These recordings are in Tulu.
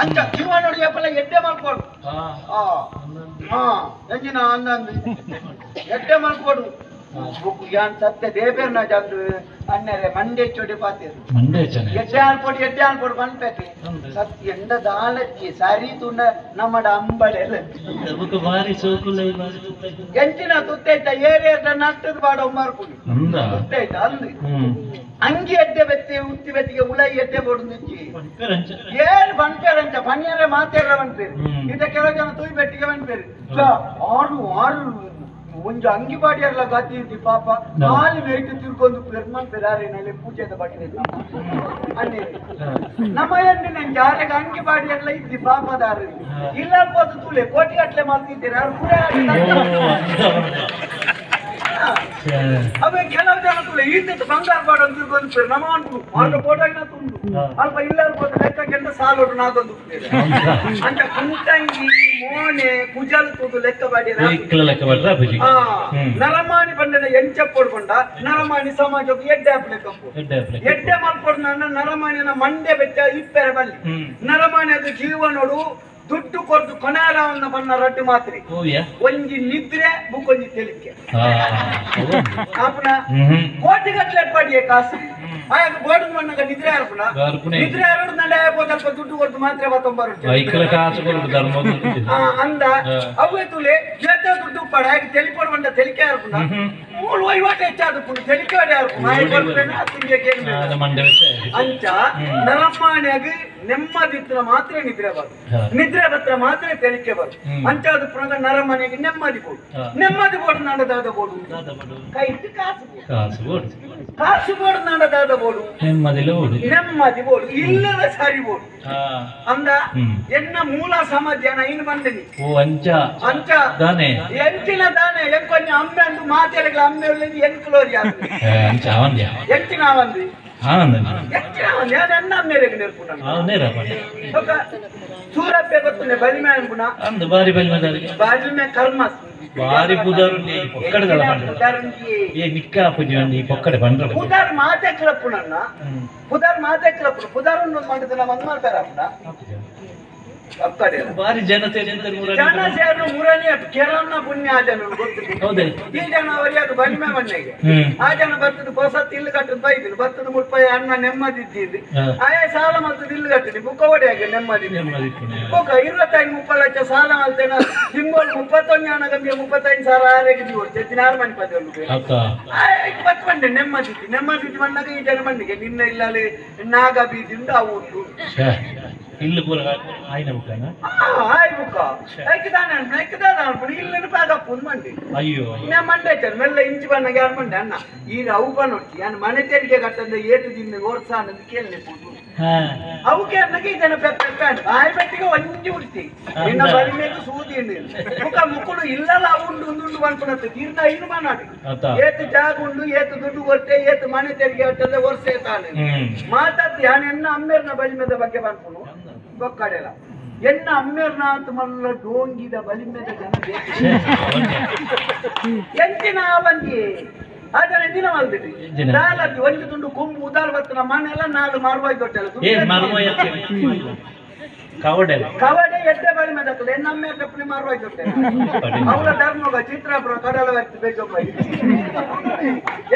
ಅಂಚ ಜೀವನೋಡು ಏಪಲ ಎಡ್ಡೆ ಮಲ್ಪೊಡು ಎಂಜಿನ ಅಂದಂದು ಎಡ್ಡೆ ಮಲ್ಪೊಡು ಯಾನ್ ಸತ್ಯ ದೇಬೇರ್ನ ಜಾತು ಅನ್ನರೆ ಮಂಡೆ ಚೊಡಿ ಪಾತೇರು ಎಡ್ಡೆ ಆಲ್ಪೊಡು ಎಡ್ಡೆ ಆಲ್ಪೊಡು ಪನ್ಪೇತಿ ಸತ್ಯ ಎಂಡ ದಾಲತ್ತಿ ಸರಿ ತುಣ್ಣ ನಮ್ಮಡ ಅಂಬಡೆ ಎಂಚಿನ ತುತ್ತೈತ ಏರೇರ್ದ ನಟ್ಟದ ಬಾಡ ಉಮ್ಮಾರ್ಪುಡಿ ತುತ್ತೈತ ಅಂದು ಅಂಗಿ ಎಡ್ಡೆ ಬೆತ್ತಿ ಉತ್ತಿ ಬೆತ್ತಿಗೆ ಉಲೈ ಎಡ್ಡೆ ಬೋಡು ನಿಚ್ಚಿ ಏರು ಪನ್ಪೇರಂಚ ಪನ್ಯರೆ ಮಾತೇರ ಪನ್ಪೇರು ಇದ ಕೆಲವು ಜನ ತುಯ್ ಬೆಟ್ಟಿಗೆ ಪನ್ಪೇರು ಆರು ಆರು ಒಂಜಿ ಅಂಗಿ ಬಾಡಿಯರ್ಲ ಗತಿ ಇದ್ದಿ ಪಾಪ ನಾಲಿ ಮೇಯ್ತು ತಿರ್ಕೊಂಡು ಪೆರ್ಮನ್ ಪೆರಾರಿನಲ್ಲಿ ಪೂಜೆದ ಬಗ್ಗೆ ಅನ್ನಿ ನಮ್ಮ ಎಣ್ಣೆ ನನ್ ಜಾರಿಗೆ ಅಂಗಿ ಬಾಡಿಯರ್ಲ ಇದ್ದಿ ಪಾಪದಾರ ಇಲ್ಲ ಅನ್ಬೋದು ತೂಲೆ ಕೋಟಿ ಗಟ್ಟಲೆ ಮಾಡ್ತಿದ್ದೀರ ಯಾರು ಅವೇ ಕೆಲವು ಜನ ತುಲೆ ಈತ ಬಂಗಾರ ಬಾಡ ಅಂತ ತಿರ್ಕೊಂಡು ನಮ್ಮ ಅನ್ಕು ಅವ್ರ ಫೋಟೋ ತುಂಡು ಅಲ್ಪ ಇಲ್ಲ ಅನ್ಬೋದು ಲೆಕ್ಕ ಕೆಂಡ ಸಾಲೋಡು ನಾದೊಂದು ಅಂತ ಕುಂಟಂಗಿ ಮೋನೆ ಕುಜಲ್ ತೂದು ಲೆಕ್ಕ ಬಾಡಿ ನರಮಾಣಿ ಬಂಡನ ಎಂಚಪ್ಪೊಡ್ಕೊಂಡ ನರಮಾಣಿ ಸಮಾಜಕ್ಕೆ ಎಡ್ಡೆ ಲೆಕ್ಕಪ್ಪು ಎಡ್ಡೆ ಮಲ್ಪೊಡ್ ನನ್ನ ನರಮಾಣಿನ ಮಂಡೆ ಬೆಟ್ಟ ಇಪ್ಪೆರೆ ಬಲ್ಲಿ ನರಮಾಣಿ ಅದು ಜೀವನೋಡು ದುಡ್ಡು ಕೊರ್ದು ಕೊನಾರವನ್ನ ಬಣ್ಣ ರಡ್ಡು ಮಾತ್ರೆ ಒಂಜಿ ನಿದ್ರೆ ಬುಕ್ಕೊಂಜಿ ತೆಲಿಕೆ ಆಪುನ ಕೋಟಿ ಗಟ್ಟಲೆ ಪಡಿಯೆ ಕಾಸು ಆಯಾಗ ಬೋರ್ಡ್ ಮಣ್ಣಗ ನಿದ್ರೆ ಆರ್ಪುನ ನಿದ್ರೆ ಆರೋಡು ನಂಡ ಸ್ವಲ್ಪ ದುಡ್ಡು ಕೊಟ್ಟು ಮಾತ್ರೆ ಬತ್ತೊಂಬರು ಅಂದ ಅವೇ ತುಲೆ ಜೊತೆ ದುಡ್ಡು ಪಡ ಹಾಗೆ ತೆಲಿಪೊಡು ಬಂಡ ತೆಲಿಕೆ ಆರ್ಪುನ ಮೂಲು ವಹಿವಾಟ ಹೆಚ್ಚಾದ ಪುಂಡು ತೆಲಿಕೆ ಆರ್ಪುನ ಅಂಚ ನರಮಾನ್ಯಾಗ ನೆಮ್ಮದಿತ್ರ ಮಾತ್ರ ನಿದ್ರೆ ಬರು ನಿದ್ರೆ ಬತ್ರ ಮಾತ್ರ ತೆಲಿಕೆ ಬರು ಅಂಚಾದ ಪುನಗ ನರಮನೆಗೆ ನೆಮ್ಮದಿ ಕೊಡು ನೆಮ್ಮದಿ ಬೋಡು ನಾಡದಾದ ಬೋಡು ಕೈಟ್ ಕಾಸು ಬೋಡು ಕಾಸು ಬೋಡು ನಾಡದಾದ ಬೋಡು ನೆಮ್ಮದಿ ಬೋಡು ಇಲ್ಲದ ಸರಿ ಬೋಡು ಅಂದ ಎನ್ನ ಮೂಲ ಸಮಾಧ್ಯಾನ ಇನ್ನು ಬಂದಿನಿ ಅಂಚ ಅಂಚ ಎಂಚಿನ ದಾನೆ ಎಂಕೊಂಜ ಅಮ್ಮೆ ಅಂದು ಮಾತೆಗಳ ಅಮ್ಮೆ ಎಂಕ್ಲೋರಿ ಎಂಚಿನ ಅವಂದಿ ಸೂರಪ್ಪೆ ಗೊತ್ತುಂಡೆ ಬಲಿಮೆ ಅನ್ಪುನ ಬಾರಿ ಬಲಿಮೆ ಬಲಿಮೆ ಕರ್ಮ ಬಾರಿ ಪುದಾರುಂಡಿ ಪೊಕ್ಕಡೆ ಏ ನಿಕ್ಕ ಪೂಜೆ ಈ ಪೊಕ್ಕಡೆ ಬಂದ್ರ ಪುದಾರ್ ಮಾತೆ ಕ್ಲಪ್ಪುನನ್ನ ಪುದಾರ್ ಮಾತೆ ಕ್ಲಪ್ಪು ಪುದಾರ್ ಮಾಡಿದ ನಮ್ಮ ಅಂದ್ ಮಾಡ್ತಾರಪ್ಪನ ಬಾರಿ ಜನತೆ ಜನ ಸೇರು ಮುರನಿ ಕೆರನ್ನ ಪುಣ್ಯ ಆ ಜನ ಗೊತ್ತು ಈ ಜನ ಅವರಿಗೆ ಬಲಿಮೆ ಮಣ್ಣೆಗೆ ಆ ಜನ ಬರ್ತದ ಹೊಸತ್ತು ಇಲ್ಲು ಕಟ್ಟದ ಬೈದಿಲ್ಲ ಬರ್ತದ ಮುಟ್ಪಾಯ ಅಣ್ಣ ನೆಮ್ಮದಿ ಇದ್ದಿದ್ದು ಆಯಾ ಸಾಲ ಮಲ್ತದ ಇಲ್ಲು ಕಟ್ಟಿನಿ ಬುಕ್ಕ ಒಡೆಯಾಗೆ ನೆಮ್ಮದಿ ಬುಕ್ಕ 25 30 ಲಕ್ಷ ಸಾಲ ಮಲ್ತೇನ ತಿಂಗಳು 31 ಹಣ ಗಂಬೆ 35 ಸಾವಿರ ಆರೆಗೆ ದಿವಸ 16 ಮಣಿ ಪದ 20 ಮಂಡೆ ನೆಮ್ಮದಿ ನೆಮ್ಮದಿ ಮಣ್ಣಾಗ ಈ ಜನ ಮಣ್ಣಿಗೆ ನಿನ್ನ ಇಲ್ಲಲ್ಲಿ ನಾಗ ಬೀದಿಂಡು ಅವು ಉಂಟು ಇಲ್ಲು ಪೂರ ಆಯ್ನ ಬುಕ್ಕನ ಆಯ್ ಬುಕ್ಕ ಐಕ್ದಾನ ಐಕ್ದಾನ ಅನ್ಪುನಿ ಇಲ್ಲಿನ ಪಾದಪ್ಪು ಮಂಡಿ ಅಯ್ಯೋ ನಾ ಮಂಡೆ ಚನ್ ಮೆಲ್ಲ ಇಂಚು ಬಣ್ಣಗೆ ಯಾರು ಮಂಡೆ ಅಣ್ಣ ಈ ಅವು ಬನ್ನೊಟ್ಟಿ ನಾನು ಮನೆ ತೆರಿಗೆ ಕಟ್ಟಂದ ಏಟು ದಿನ ವರ್ಷ ಅನ್ನೋದು ಕೇಳನೆ ಪೂಜು ಅವಕ್ಕೆ ಅನ್ನಕ್ಕೆ ಇದನ್ನ ಪೆಪ್ಪ ಬಾಯಿ ಬೆಟ್ಟಿಗೆ ಒಂಜಿ ಉಡ್ತಿ ನಿನ್ನ ಬಲಿಮೇಗ ಸೂದಿ ಮುಖ ಮುಕ್ಕುಡು ಇಲ್ಲಲ್ಲ ಅವು ಉಂಡು ಉಂಡು ಅನ್ಪುನತ್ತೆ ತೀರ್ನ ಇನ್ನು ಮನಾಡಿ ಏತು ಜಾಗ ಉಂಡು ಏತು ದುಡ್ಡು ಕೊಟ್ಟೆ ಏತು ಮನೆ ತೆರಿಗೆ ಕಟ್ಟಂದ ವರ್ಷ ತಾನೆ ಮಾತಾಡ್ತಿ ನಾನು ಎನ್ನ ಅಮ್ಮೇರ್ನ ಬಲಿಮೆದ ಬಗ್ಗೆ ಬನ್ಪುನು ಬೊಕ್ಕಡೆಲ್ಲ ಎನ್ನ ಅಮ್ಮೇರ್ನ ಅಂತ ಮಲ್ಲ ಡೋಂಗಿದ ಬಲಿಮೆದ ಜನ ಬೇಕು ಎಂಚಿನ ಬಂದಿ ಅದನ್ನ ದಿನ ಮಲ್ದಿಟ್ಟು ನಾಲದ್ದು ಒಂದು ತುಂಡು ಕೊಂಬು ಉದಾರ ಬರ್ತನ ಮನೆಲ್ಲ ನಾಲು ಮಾರುವಾಯಿ ದೊಡ್ಡ ಕವಡೆ ಕವಡೆ ಎಡ್ಡೆ ಬಳಿ ಮೇಲೆ ಎನ್ನ ಅಮ್ಮೇರ್ ತಪ್ಪನೆ ಮಾರುವಾಯಿ ದೊಡ್ಡ ಅವಳ ಧರ್ಮಗ ಚಿತ್ರಾಪುರ ಕಡಲ ಬೇಕಪ್ಪ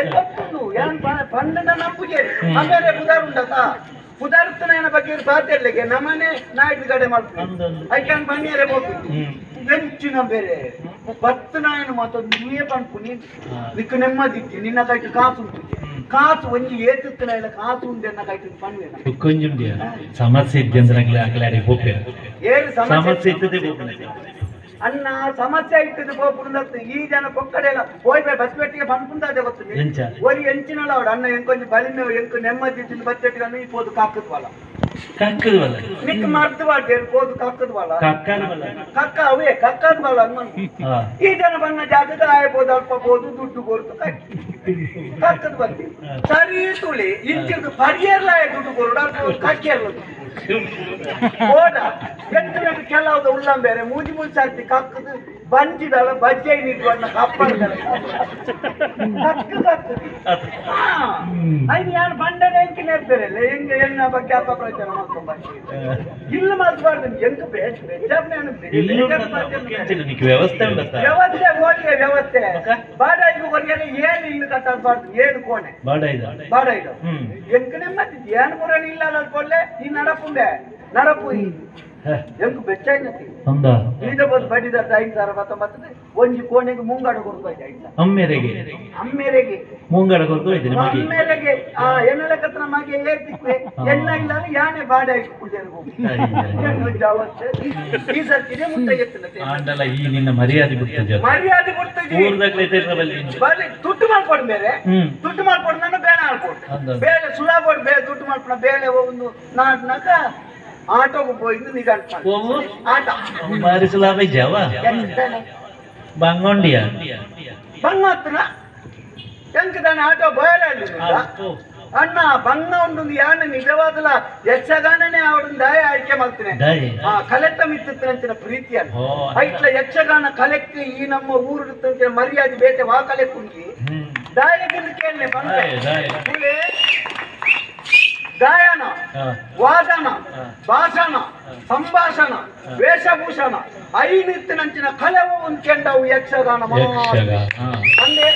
ಎತ್ತುಂಡು ಏನ್ ಪಂಡನ ನಂಬುಗೆ ಆಮೇಲೆ ಉದಾರ ಉಂಡತಾ ಪುದಾರ್ತನ ಬಗ್ಗೆ ಬಾತಿರ್ಲಿಕ್ಕೆ ನಮ್ಮನೆ ನಾಯ್ದು ಕಡೆ ಮಾಡ್ತೀನಿ ಐಕನ್ ಬನ್ನಿಯರೇ ಹೋಗ್ತೀನಿ ಎಂಚಿನ ಬೇರೆ ಬತ್ತನಾಯನ ಮಾತೊಂದು ನೀವೇ ಪನ್ಪುನಿ ನಿಕ್ಕು ನೆಮ್ಮದಿತ್ತಿ ನಿನ್ನ ಕೈಟ್ ಕಾಸು ಉಂಟು ಕಾಸು ಒಂಜಿ ಏತುತ್ತನ ಇಲ್ಲ ಕಾಸು ಉಂಟು ಎನ್ನ ಕೈಟ್ ಪನ್ವೇನ ಕೊಂಜುಂಡಿ ಸಮಸ್ಯೆ ಇದ್ದೆ ಅಗಲಾಡಿ ಹೋಗ್ಬೇಕು ಏನು ಸಮಸ್ಯೆ ಇದ್ದದೆ ಹೋಗ್ಬೇಕು ಅಣ್ಣ ಸಮಸ್ಯೆ ಇಟ್ಟದ್ದು ಪೋಪುಂಡ ಈ ಜನ ಪೊಕ್ಕಡೆ ಎಲ್ಲ ಹೋಯ್ಬೇ ಬಸ್ಪೆಟ್ಟಿಗೆ ಪನ್ಪುಂಡಾದೆ ಗೊತ್ತು ಒರಿ ಎಂಚಿನಲ್ಲ ಅವಡು ಅಣ್ಣ ಎಂಕೊಂಜಿ ಬಲಿಮೆ ಎಂಕು ನೆಮ್ಮದಿ ಇದ್ದು ಬತ್ತೆಟ್ಟಿಗೆ ಈ ಪೋದು ಕಾಕದ್ವಲ್ಲ ಕಕ್ಕದವಲ್ಲ ನಿಕ್ ಮರ್ದು ಬಾಟೇರು ಪೋದು ಕಕ್ಕದ್ವಲ್ಲ ಕಕ್ಕದವಲ್ಲ ಕಕ್ಕ ಅವೇ ಕಕ್ಕದ್ವಲ್ಲ ಅನ್ನ ಈ ಜನ ಬಣ್ಣ ಜಾಗದ ಆಯಬೋದು ಅಲ್ಪ ಬೋದು ದುಡ್ಡು ಕೊರ್ತು ಕಕ್ಕಿ ಕಕ್ಕದ್ ಬಂದಿ ಸರಿ ತುಳಿ ಇಂಚಿದ್ದು ಪರಿಯರ್ಲ ದುಡ್ಡು ಕೊರಡು ಅಲ್ಪ ಕಕ್ಕಿಯರ್ಲ ದುಡ್ಡು ಓಡ ಎಂಟು ಕೆಲವು ಉಳ್ಳಂ ಬೇರೆ ಮೂಜಿ ಮೂಜಿ ಸರ್ತಿ ಕಕ್ಕದು ಬಂಜಿದಲ್ಲ ಬಜ್ಜೆ ನಿಂತ್ಕೊಂಡ ಕಪ್ಪಡ್ದಲ್ಲ ಕಕ್ಕು ಕಕ್ಕು ಐದು ಯಾರು ಬಂಡನೆ ಎಂಕ ನೇರ್ಪೇರಲ್ಲ ಹೆಂಗ ಎನ್ನ ಬಗ್ಗೆ ಅಪಪ್ರಚಾರ ಮಾಡ್ಕೊಂಡ್ ಇಲ್ಲ ಮಾತಾಡ್ತೀನಿ ಎಂಕ ವ್ಯವಸ್ಥೆ ವ್ಯವಸ್ಥೆ ಹೋಗಿ ವ್ಯವಸ್ಥೆ ಬಾಡಾಯಿಗೆ ಹೊರಗೆ ಏನು ಇಲ್ಲಿ ಕಟ್ಟಾಡ್ಬಾರ್ದು ಏನು ಕೋಣೆ ಬಾಡಾಯಿದು ಎಂಕ ನೆಮ್ಮದಿ ಏನು ಮುರಣಿ ಇಲ್ಲ ಅನ್ಕೊಳ್ಳೆ ಈ ನಡಪುಂಡೆ ನಡಪು ಎಂಕ್ ಬೆಚ್ಚಾಯ್ನತಿ ಈದ ಬಂದು ಬಡ್ಡಿದ 5,000 19 ಒಂಜಿ ಕೋಣೆಗೆ ಮುಂಗಾಡ ಕೊಡ್ತಾ ಇದ್ದ ಅಮ್ಮೆರೆಗೆ ಅಮ್ಮೆರೆಗೆ ಮುಂಗಾಡ ಕೊಡ್ತಾ ಇದ್ದೀನಿ ಅಮ್ಮೆರೆಗೆ ಆ ಎನ್ನ ಲೆಕ್ಕತ್ರ ಮಗೆ ಏರ್ತಿಕ್ವೆ ಎನ್ನ ಇಲ್ಲ ಯಾನೆ ಬಾಡಾಯಿ ಈ ಸರ್ತಿನೇ ಮುಟ್ಟ ಎತ್ತನತೆ ಆಂಡಲ ಈ ನಿನ್ನ ಮರ್ಯಾದೆ ಬಿಡ್ತದೆ ಮರ್ಯಾದೆ ಬಿಡ್ತದೆ ಬರೀ ದುಡ್ಡು ಮಾಡ್ಕೊಡ್ ಬೇರೆ ದುಡ್ಡು ಮಾಡ್ಕೊಡ್ ನಾನು ಬೇಳೆ ಹಾಕೊಡು ಬೇಳೆ ಸುಲಾಬೋಡ್ ಬೇಳೆ ದುಡ್ಡು ಮಾಡ್ಕೊಡ ಬೇಳೆ ಒಂದು ನಾಟ್ನಾಕ ಆಟೋಗೆ ಹೋಯ್ದು ನಿಗಂಟ ಆಟ ಬಾರಿ ಸುಲಾಭ ಜಾವ ಬಂಗೊಂಡಿಯ ಬಂಗತ್ರ ಎಂಕ ತಾನೆ ಆಟೋ ಬಯಲಾಡಲಿ ಅಣ್ಣ ಬಂಗ ಉಂಡು ಯಾನ ನಿಜವಾದಲ ಯಕ್ಷಗಾನನೇ ಅವಡನ್ನ ದಾಯ ಆಯ್ಕೆ ಮಾಡ್ತೇನೆ ಆ ಕಲೆತ್ತ ಮಿತ್ತಂಚಿನ ಪ್ರೀತಿಯನ್ನು ಐಟ್ಲ ಯಕ್ಷಗಾನ ಕಲೆಕ್ಕೆ ಈ ನಮ್ಮ ಊರು ಮರ್ಯಾದೆ ಬೇಟೆ ವಾ ಕಲೆ ಕುಂಗಿ ದಾಯದಿಂದ ಕೇಳನೆ ಬಂದ ಗಾಯನ ವಾದನ ಭಾಷಣ ಸಂಭಾಷಣ ವೇಷಭೂಷಣ ಐನಿತ್ತಿನಂಚಿನ ಕಲೆವು ಒಂದು ಕೆಂಡವು ಯಕ್ಷಗಾನ ಅಂದ್ರೆ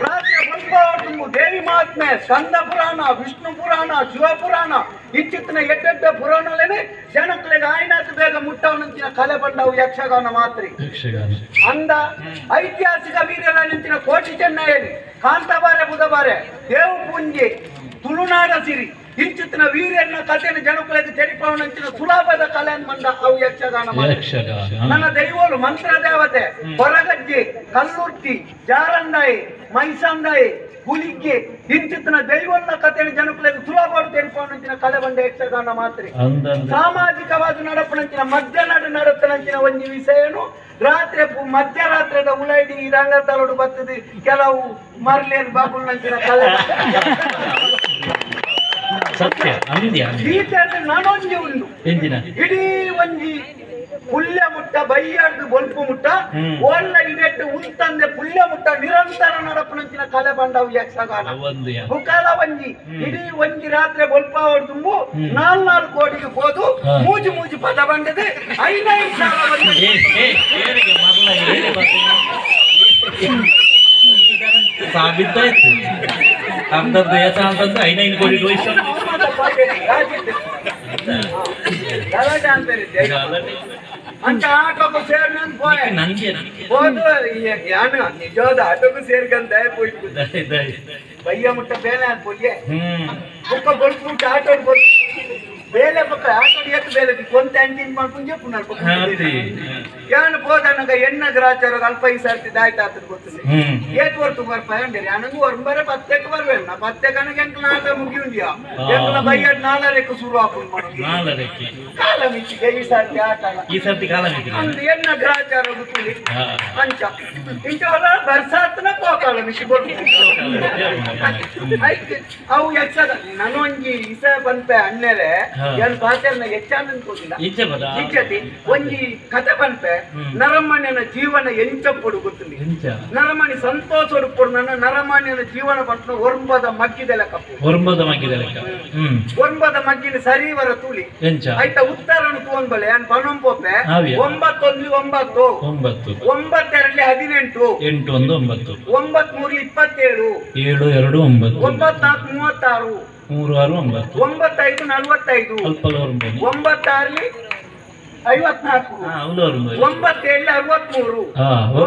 ರಾತ್ರಿ ತುಂಬ ದೇವಿ ಮಹಾತ್ಮೆ ಸ್ಕಂದ ಪುರಾಣ ವಿಷ್ಣು ಪುರಾಣ ಶಿವಪುರಾಣ ಇಚ್ಚಿತ್ತಿನ ಎಡ್ಡೆಡ್ಡ ಪುರಾಣಲೇನೆ ಜನಕ್ಕಳಿಗೆ ಆಯ್ನಾಥ ಬೇಗ ಮುಟ್ಟವನಂಚಿನ ಕಲೆ ಬಂಡವು ಯಕ್ಷಗಾನ ಮಾತ್ರಿ ಅಂದ ಐತಿಹಾಸಿಕ ವೀರರ ನಿಂತಿನ ಕೋಟಿ ಚೆನ್ನಯ್ಯನಿ ಕಾಂತಬಾರೆ ಬುಧಬಾರೆ ದೇವು ಪುಂಜಿ ತುಳುನಾಡ ಸಿರಿ ಇಂಚಿತ್ತಿನ ವೀರ್ಯನ ಕಥೆಯನ್ನು ಜನಕುಲಕ್ಕೆ ತೆರಿಪವನಂಚಿನ ಸುಲಭದ ಕಲೆ ಮಂಡ ಅವು ಯಕ್ಷಗಾನ. ನನ್ನ ದೈವೋಲು ಮಂತ್ರ ದೇವತೆ ಹೊರಗಜ್ಜಿ ಕಲ್ಲುರ್ಟಿ ಜಾರಂದಾಯಿ ಮೈಸಂದಾಯಿ ಹುಲಿಗೆ ಇಂಚಿತ್ತಿನ ದೈವನ್ನ ಕಥೆಯನ್ನು ಜನಕುಲಕ್ಕೆ ಸುಲಭ ತೆರಿಪವನಂಚಿನ ಕಲೆ ಬಂಡ ಯಕ್ಷಗಾನ ಮಾತ್ರೆ. ಸಾಮಾಜಿಕವಾದ ನಡಪನಂಚಿನ ಮಧ್ಯನಾಡು ನಡತನಂಚಿನ ಒಂಜಿ ವಿಷಯನು ರಾತ್ರಿ ಮಧ್ಯರಾತ್ರಿದ ಉಲೈಡಿ ರಂಗ ತಲೋಡು ಬರ್ತದೆ ಕೆಲವು ಮರ್ಲೇನ್ ಬಾಬುಲ್ನಂಚಿನ ಕಲೆ ಸತ್ಯ ನಾನೊಂಜಿ ಉಂಡು ಇಡೀ ಒಂಜಿ ಪುಲ್ಯ ಮುಟ್ಟ ಬೈಯಾಡ್ದು ಬೊಲ್ಪು ಮುಟ್ಟ ಓಲ್ಲ ಇಡೆಟ್ಟು ಉಂತಂದೆ ಪುಲ್ಯ ಮುಟ್ಟ ನಿರಂತರ ನಡಪನಂಚಿನ ಕಲೆ ಬಂಡವು ಯಕ್ಷಗಾನ. ಬುಕಾಲ ಒಂಜಿ ಇಡೀ ಒಂಜಿ ರಾತ್ರಿ ಬೊಲ್ಪ ತುಂಬು 4-4 ಕೋಟಿಗೆ ಹೋದು ಮೂಜಿ ಮೂಜಿ ಪದ ಬಂಡದೆ 5-5 ಸಾವಿರ ಸಾಬಿತ್ತಾಯ್ತು. ಅಂತದ್ದು ಅಂತಂದ್ರೆ 5-5 ಕೋಟಿ ಅಂತ ಆಟೋకు ಸೇರ್ನಂತ పోయೆ ಹೋದು ಯಾನು ನಿಜವಾದ ಆಟೋకు ಸೇರ್ಕಂತ ಹೋಯ್ತು ಬಯ್ಯ ಮುಟ್ಟ ಬೇಲೆ ಪೊಯ್ಯೆ ಬುಕ್ಕ ಬೊಲ್ಪು ಮುಟ್ಟ ಆಟೋ ಬೇಲೆ ಪಕ್ಕ ಆಟೋ ಎತ್ತು ಬೇಲೆ ಕೊಂತ ಅಂಟಿನ್ ಮಾಡ್ಕೊಂಡು ಪುನರ್ ಯಾನು ಹೋದನಗ ಎಣ್ಣ ಗ್ರಾಚಾರ ಅಲ್ಪ ಈ ಸರ್ತಿ ದಾಯ್ತ ಆತದ ಗೊತ್ತಿಲ್ಲ ಏತ್ ಹೊರ್ತು ಬರ್ಪ ಅಂಡಿರಿ ಅನಂಗು ಹೊರ್ಬರ ಪತ್ತೆಕ್ ಬರ್ಬೇಡ ನಾ ಪತ್ತೆ ಕಣಗೆ ಎಂಕ್ಲ ಆಟ ಮುಗಿಯುಂದಿಯಾ ಎಂಕ್ಲ ಬಯ್ಯಡ್ 4:30 ಶುರು ಆಪುಂಡು ಮಾಡೋದು ಕಾಲ ಮಿಚ್ಚಿಗೆ ಈ ಸರ್ತಿ ಆಟ ಈ ಸರ್ತಿ ಕಾಲ ಮಿಚ್ಚಿಗೆ ಅಂದ್ ಎಣ್ಣ ಗ್ರಾಚಾರ ಗೊತ್ತಿಲ್ಲ ಅಂಚ ಇಂಚವಲ್ಲ ಬರ್ಸಾತ್ನ ಕೋಕಾಲ ಮಿಚ್ಚಿ ಬೊಲ್ಪು ಆಯ್ತು ಅವು ಯಕ್ಷಗಾನ ನನೊಂಜಿ ಇಸ ಬಂಪೆ ಅಣ್ಣೆಲೆ ಏನ್ ಪಾತೆರ್ನ ಹೆಚ್ಚಾನ ಅನ್ಕೋದಿಲ್ಲ ಇಚ್ಚತಿ ಒಂಜಿ ಕತೆ ಬಂಪೆ ನರಮಾನ್ಯನ ಜೀವನ ಎಂಚಪ್ಪೊಡು ಗೊತ್ತಿಲ್ಲ ನರಮಾನಿ ಸಂತೋಷ ನನ್ನ ನರಮಾನ್ಯನ ಜೀವನ ಪಟ್ಟು ಒರ್ಂಬದ ಮಗ್ಗಿದ ಲೆಕ್ಕ ಒರ್ಂಬದ ಮಗ್ಗಿದ ಲೆಕ್ಕ ಒರ್ಂಬದ ಮಗ್ಗಿನ ಸರಿವರ ತುಳಿ ಆಯ್ತಾ ಉತ್ತರನು ತೋಂಬಲೆ ಏನ್ ಪನಂಪೋಪೆ 9 1 9 9 9 2 18 8 1 9 9 3 27 7 2 9 9 4 36 3 6 9 9 5 45 9 6 54 9 7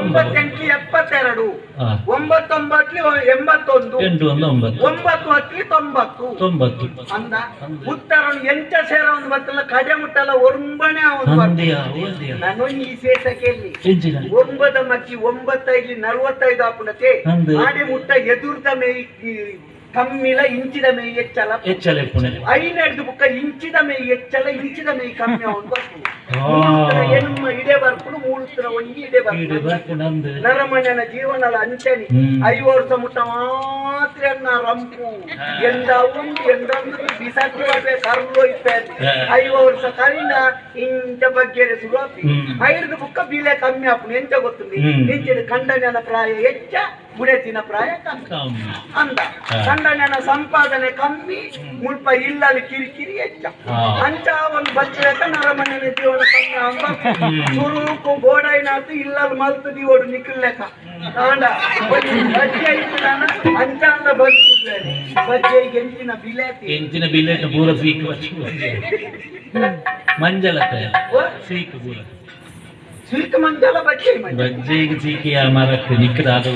63 9 8 72 9 9 81 8 1 9 9 10 90 ಅಂದ ಉತ್ತರನು ಎಂಟ ಸೇರ ಒಂದು ಬರ್ತಲ್ಲ ಕಡೆ ಮುಟ್ಟಲ್ಲ ಒರ್ಂಬನೆ ನಾನು ಈ ಶೇಷ ಕೇಳಿ 9 ಮಕ್ಕಿ 9 5 45 ಆಪುಣತೆ ಆಡಿ ಮುಟ್ಟ ಎದುರ್ದ ಮೇ ಕಮ್ಮಿಲ ಇಂಚಿದ ಮೇ ಹೆಚ್ಚಲ ಹೆಚ್ಚಲ ಐನಡ್ದು ಬುಕ್ಕ ಇಂಚಿದ ಮೇ ಹೆಚ್ಚಲ ಇಂಚಿದ ಮೇ ಕಮ್ಮಿ ಅವನು ಬರ್ತದೆ. ಎನ್ಮ ಇಡೆ ಬರ್ಪುನು ಮೂಳುತ್ತಿನ ಒಂಜಿ ಇಡೆ ಬರ್ಪುನು ನರಮಣ್ಯನ ಜೀವನಲ ಅಂಚನಿ 5 ವರ್ಷ ಮುಟ್ಟ ಮಾತ್ರ ರಂಪು ಎಂದ ಉಂಡು ಎಂದಂದು ಬಿಸಾಕಿ ಕರ್ಲು ಇತ್ತ 5 ವರ್ಷ ಕರಿನ ಇಂಚ ಬಗ್ಗೆ ಸುರಾಪಿ ಐದು ಬುಕ್ಕ ಬಿಲೆ ಕಮ್ಮಿ ಆಪುನು ಎಂಚ ಗೊತ್ತುಂಡಿ ಇಂಚಿನ ಕಂಡನ ಪ್ರಾಯ ಹೆಚ್ಚ ಬುಡೆತಿನ ಪ್ರಾಯ ಕಮ್ಮಿ ಅಂದ ಕಂಡನ ಸಂಪಾದನೆ ಕಮ್ಮಿ ಮುಲ್ಪ ಇಲ್ಲಲ್ಲಿ ಕಿರಿಕಿರಿ ಹೆಚ್ಚ ಅಂಚ ಒಂದು ಬಚ್ಚ ನರಮಣ್ಯನ ಜೀವನ ಕಮ್ಮಿ ಅಂಬ ಸುರುಕು ಬೋಡೈನಾತು ಇಲ್ಲಲ್ಲಿ ಮಲ್ತು ದಿವೋಡು ನಿಕ್ಕಲ್ಲೆಕ್ಕ ಆಂಡ ಬಜ್ಜೆ ಇತ್ತು ಅಂಚ ಅಂದ ಬದುಕುದ್ದೇನೆ ಬಜ್ಜೆಗೆ ಎಂಚಿನ ಬಿಲೆ ಎಂಚಿನ ಬಿಲೆ ಪೂರ ಸೀಕು ಮಂಜಲತ್ತ ಸೀಕು ಪೂರ ಸೀಕು ಮಂಜಲ ಬಜ್ಜೆ ಬಜ್ಜೆಗೆ ಸೀಕೆ ಮರಕ್ಕೆ ನಿಕ್ಕದಾದ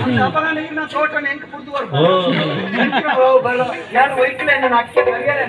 ತೋಟ ನೆಂಕ ಪುರ್ದು ಓ ಬಲ ಯಾರು ಒಯ್ಕಲೆ ನನ್ನ ಅಕ್ಕಿ ಬರಿಯಲ್ಲ.